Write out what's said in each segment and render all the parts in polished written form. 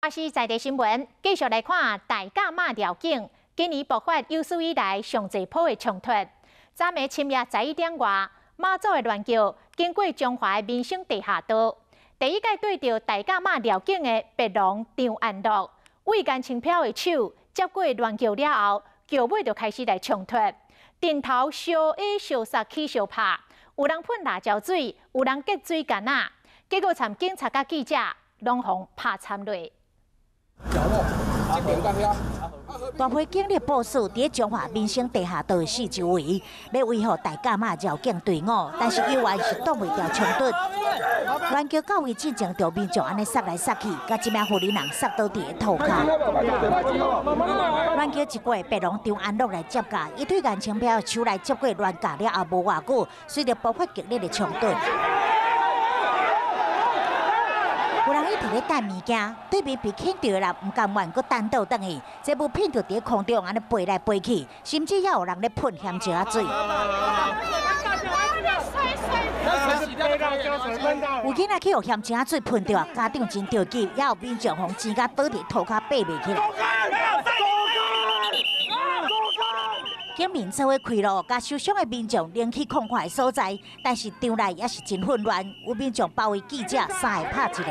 啊是在地新聞，繼續來看大甲媽繞境。今年爆發有史以來上濟波的衝突。昨暝深夜11點外，媽祖的鸞轎經過彰化的民生地下道，第一擺對著大甲媽繞境的白龍張安樂，魏顏清飄的手接過鸞轎了後，轎尾就開始來衝突，陣頭相挨相殺起相拍，有人噴辣椒水，有人激水桿仔，結果參警察佮記者攏予拍慘落。大批警力部署佇彰化民生地下道四周圍，欲維護大甲媽繞境隊伍，但是猶原是擋袂牢衝突。鸞轎到位進前，著民眾按呢捒來捒去，共一名婦人捒倒佇塗跤。鸞轎一過，白龍張安樂來接駕，伊對顏清標手來接過鸞轎了後無偌久，隨著爆發激烈的衝突。有人一直咧擲物件，對面被牽著的人毋甘願，閣彈倒轉去，這物品就佇空中按呢飛來飛去，甚至猶有人咧噴鹹椒仔水。有囡仔去予鹹椒仔水噴著啊，家長真著急，也有民眾予錢甲倒佇塗跤爬袂起來。警民做伙開路，共受傷的民眾拎去空曠的所在，但是場內也是真混亂，有民眾包圍記者，三个拍一个。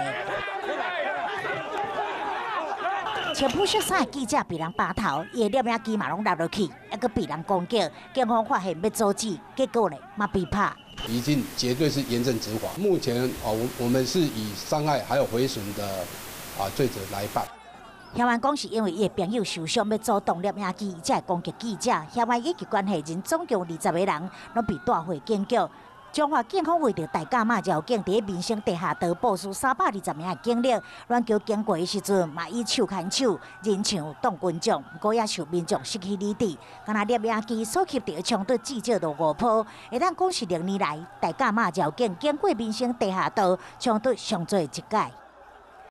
穿膚色衫的記者被人拔頭，伊的攝影機嘛攏落落去，猶閣被人攻擊。警方發現欲阻止，結果呢嘛被拍。已經絕對是嚴正執法。目前啊，我們是以傷害還有毀損的罪責來辦。嫌犯講是因為伊的朋友受傷，欲阻擋攝影機，才會攻擊記者。嫌犯以及關係人總共20個人，攏被帶回警局。彰化警方為著大甲媽繞境，佇民生地下道部署320名的警力，鸞轎經過的時陣，嘛以手牽手，人牆擋群眾，毋過也受民眾失去理智。敢若攝影機所翕著的衝突至少就五波，會當講是歷年來大甲媽繞境經過民生地下道衝突上濟一擺。